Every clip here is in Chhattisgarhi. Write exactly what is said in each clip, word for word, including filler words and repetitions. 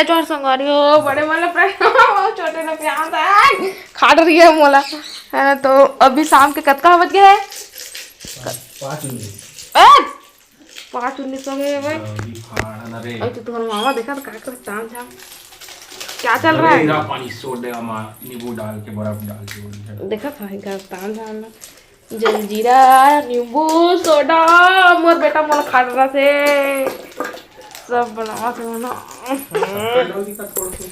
चार संगवारी हो, बड़े वाला प्रा-, छोटे ला प्यार है, खा डरी है मोला, है ना? तो अभी शाम के कतका बज गए है? पाँच उन्नीस। ए! पाँच उन्नीस हो गए भाई। जल्दी फाड़ ना रे। अरे तो तुम्हारा मामा देखा तो का कर ताम झाम। क्या चल रहा है? जीरा पानी सोडा मा नींबू डाल के, बर्फ डाल के, वो है। देखा था इनका ताम झाम ना। जलजीरा, नींबू, सोडा, मोर बेटा मोला खा डरा थे। सब बनावा थे ना। शक्कर डाल दी का थोड़ा सा?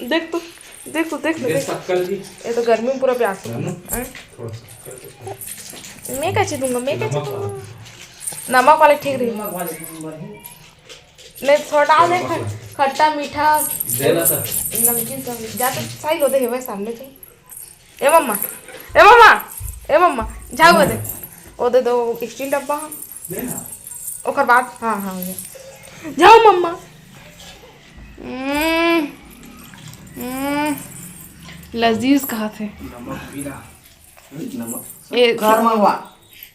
देख तो, देख तो, देख तो, ये देख। शक्कर भी। ये तो गर्मी में पूरा प्यास है। है ना? हैं? थोड़ा सा शक्कर के साथ। मैं कैसे दूंगा, मैं कैसे नमक दूंगा? वाला। नमक वाले ठीक रही। नमक वाले ठीक रही। नहीं, थोड़ा डाल दे, नमक वाला। खट्टा, मीठा, देना था। नमकीन सब, जा तो सही लो दे, हे भाई, सामने थे। ए मम्मा, ए मम्मा, ए मम्मा, झाड़ू दे। वो दे दो, स्टील डब्बा। दे ना। ओकर बाद, हाँ, हाँ, हो गया। जाओ मम्मा। हम्म, हम्म, लजीज कहा थे। नमक भी ना। नमक। ए, शक्कर मंगवा।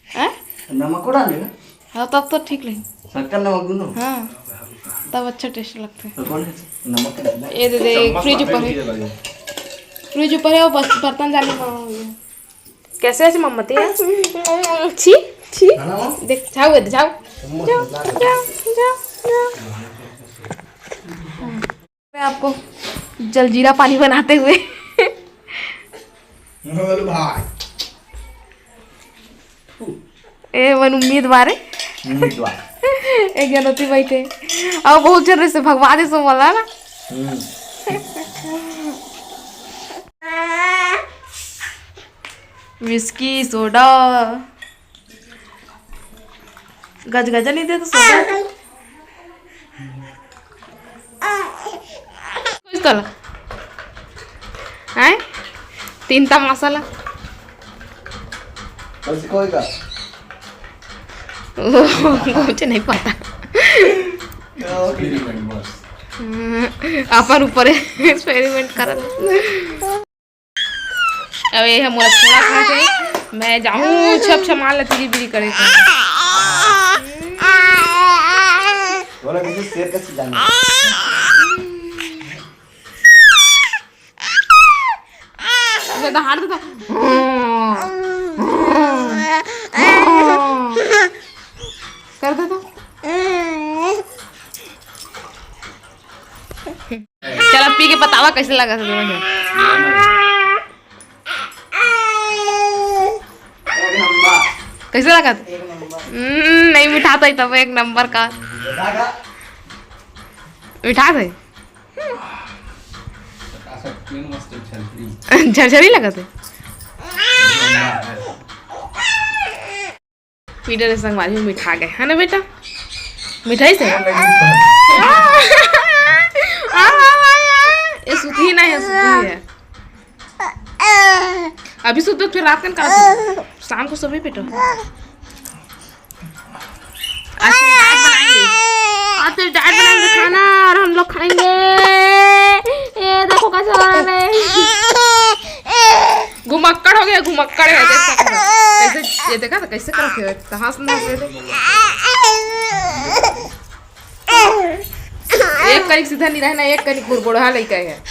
हैं? नमक को डालेगा? हाँ, तब तो ठीक लगे। शक्कर नमक दोनों? हाँ, तब अच्छा टेस्ट लगता है। तो कौन है? नमक का डब्बा। ये दे दे, चम्मच फ्रिज ऊपर है। फ्रिज ऊपर है, वो बस बर्तन जाने वाला हो गया। कैसे ऐसे मम्मती है? छी, छी। खाना हो? देख, जाओ, ये दे, जाओ। चम्मच जाओ, निकाल। जाओ, जाओ, जाओ। मैं आपको जलजीरा पानी बनाते हुए। बोलो भाई। ए, मन उम्मीद बारे। उम्मीद बारे। एक जनती बैठे। अब बहुत जन से भगवा दे सो वाला ना। हम्म। Whisky, soda. गजगजा नहीं दे तो सोडा। कुछ तो ला। हैं? तीन तमाशा ला। बस कोई का? मुझे नहीं पता। हम्म, अपन ऊपर experiment करत। अब ये है मोला थोड़ा खा के, मैं जाऊँ छप छमाल ला तिरी बिरी करे के। बोला किसी शेर का चिल्लाना। अबे तो हार दे तो। कर दे तो। चल, अब पी के बतावा कैसे लगा था दोनों झन। एक नंबर। कैसे लगा था? एक नंबर। हम्म, नहीं मिठा था तब एक नंबर का। मिठा था? मिठा था? झरझरी लगा था? एक नंबर। पीटर के संगवारी हो मिठा गए, है ना बेटा? मिठाई से? ये सुती ही ना है, सुती ही है। अभी सुत तो फिर रात में का सोते? शाम को सोवे बेटा। आज तेरी diet बनाएंगे, आज तेरी diet बनाएंगे खाना और हम लोग खाएंगे। ये देखो कैसे हो रहा है। घुमक्कड़ हो गया, घुमक्कड़ है, देख सकते हो। कैसे, ये देखा था, कैसे करत है, कहाँ से हंस रहे थे। एक कनिक सीधा नहीं रहना, एक कनिक बुड़बुड़हा लइका है।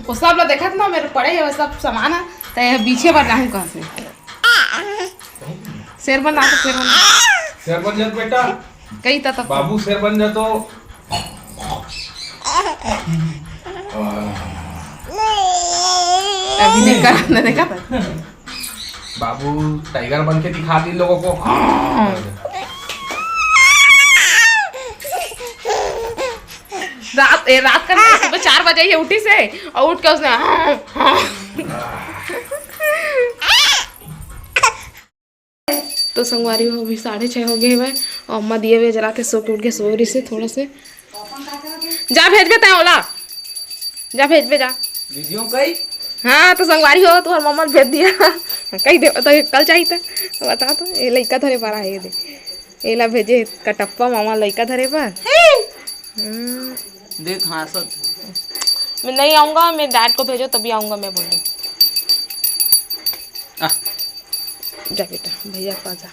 वो सब ला देखत ना, मेरे पड़े है वो सब सामान है, तो ये पीछे बर जाहूँ कहाँ से? शेर बन, आ तो शेर बन। शेर बन जा बेटा। कही था तब। बाबू शेर बन जा तो। अभी नहीं करा, ना देखा था। बाबू टाइगर बन के दिखा दी लोगों को। रात, ए, रात का नहीं, सुबह चार बजे ये उठी से और उठ के उसने तो संगवारी हो, अभी साढ़े छः हो गए हवय और अम्मा दिए हुए जला के सो के उठ के सो रही से थोड़ा से। जा भेजबे तैं ओला, जा भेजबे जा। वीडियो कई? हाँ तो संगवारी हो, तुम्हार मम्मा भेज दिया। कही दे तो कल चाहिए था, बता तो। ये लइका धरे पर आहे, ये दे, एला भेजे कटप्पा मामा लइका धरे पर। हम्म। देख हाँसत। मैं नहीं आऊँगा, मेरे डैड को भेजो तभी आऊँगा, मैं बोली। आ। जा बेटा, भैया के पास जा।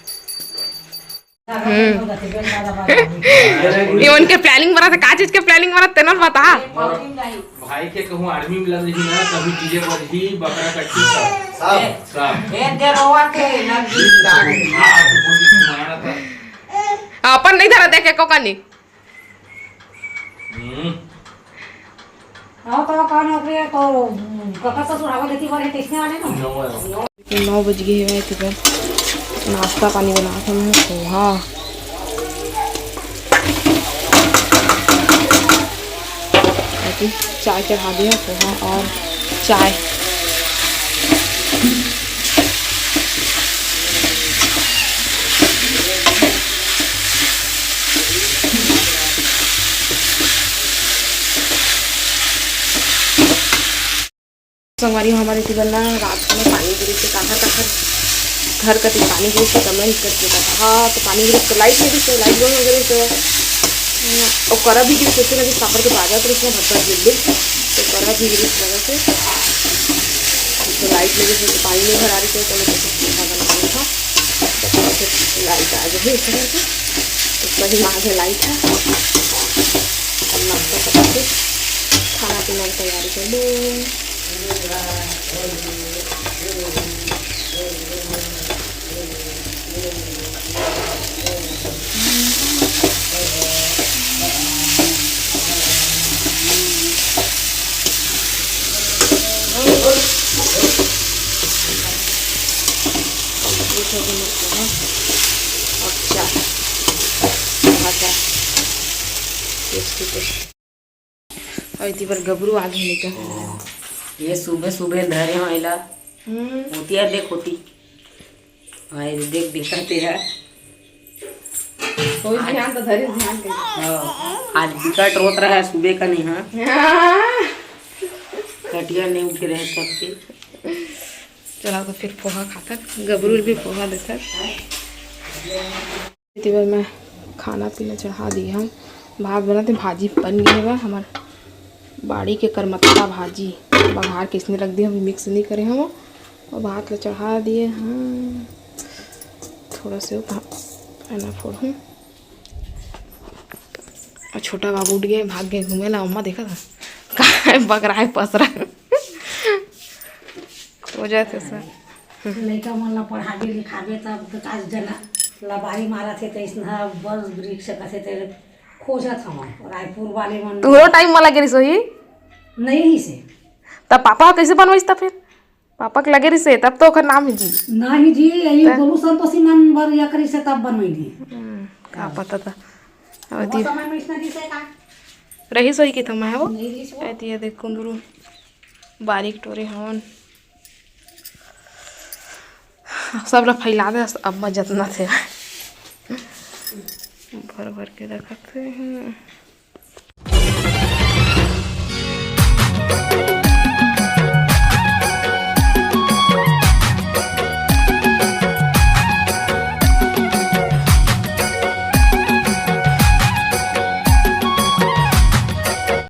हम्म। ये उनके planning बना था, का चीज के planning बना, तेना बता। भाई के कहूँ आर्मी में लग रही ना, तभी चीजें बढ़ी, बकरा कट्टी सब। सब। सब। ए, देरवा के लग गई। हाँ, तो बोल के तुम्हारा था। अपन नहीं धरा देखे को कनी। हम्म। हाँ, तो कौन हो गया? तो, हम्म, कका ससुर आवा देती वाले टेस्टने वाले ना? नौ है। नौ बज गए हैं, तो नाश्ता पानी बना के मैं पोहा, अभी चाय चढ़ा दिया, पोहा और चाय। संगवारी हो, हमर एती बर ना रात में पानी गिरिस हे, काखर काखर घर कति पानी गिरिस हे, comment करके बता। हाँ, तो पानी गिरिस हे, तो लाइट नहीं गिरिस हे, तो लाइट बंद हो गई, तो, अ, और करा भी गिरिस हे, तो लगे काबर के बाजा तो इसमें भब्बा गिर गई, तो करा भी गिरिस लगा से, तो लाइट नहीं गिरिस हे, तो पानी नहीं भरा रही, तो मैं तो कुछ नहीं बना रही था, तो फिर लाइट आ गई इस तरह से, तो सही मांगे लाइट है। अब नाश्ता करके खाना पीना की तैयारी कर लो। अच्छा, अच्छा, tasty, tasty। और इतनी बार गबरू आ गई नहीं तो। ये सुबह सुबह धरे हो एला। हम्म। होती है, देख होती। हाँ, ये देख, देखा ते है। कोई ध्यान तो धरे, ध्यान के। हाँ, आज विकट रोत रहा है सुबह का नहीं, हाँ। हाँ। कटिया नहीं उठे रहे सबके। चला तो फिर पोहा खाथन, गबरू भी पोहा देथन। इतनी बार मैं खाना पीना चढ़ा दी हूँ। भात बनत हे, भाजी बन गई है। हमार बाड़ी के करमत्ता भाजी बघार के इसने रख दी, अभी mix नहीं करे हम। और भात ला चढ़ा दिए हैं, थोड़ा से है ना फोड़ हूँ। और छोटा बाबू उठ गए, भाग गए घूमे ला। अम्मा देखा था, कहाँ है बकरा है पसरा। हो जाते सर। लइका मन ला पढ़ाबे लिखाबे, तब तो आज जना लबारी मारत हे, त इसना बस वृक्ष कथे ते खोजत हवन रायपुर वाले मन। तुहरो टाइम वाला गिरिस होही। नहीं ही से। तब पापा कैसे बनवाइस तब फिर? पापा के लगे रिसे तब तो ओकर नाम ही जी। नहीं जी, यही त? गोलू संतोषी मन बर या करिसे तब बनवाइली। हम्म, का पता था। अब वो दी समय में इसना जी से का? रही सोई की तो मैं वो। नहीं रही सो। ऐती ये देख कुंदरू बारीक टोरे हवन। सब ला फैला दे, अब मैं जतना थे। भर भर के रखत हे।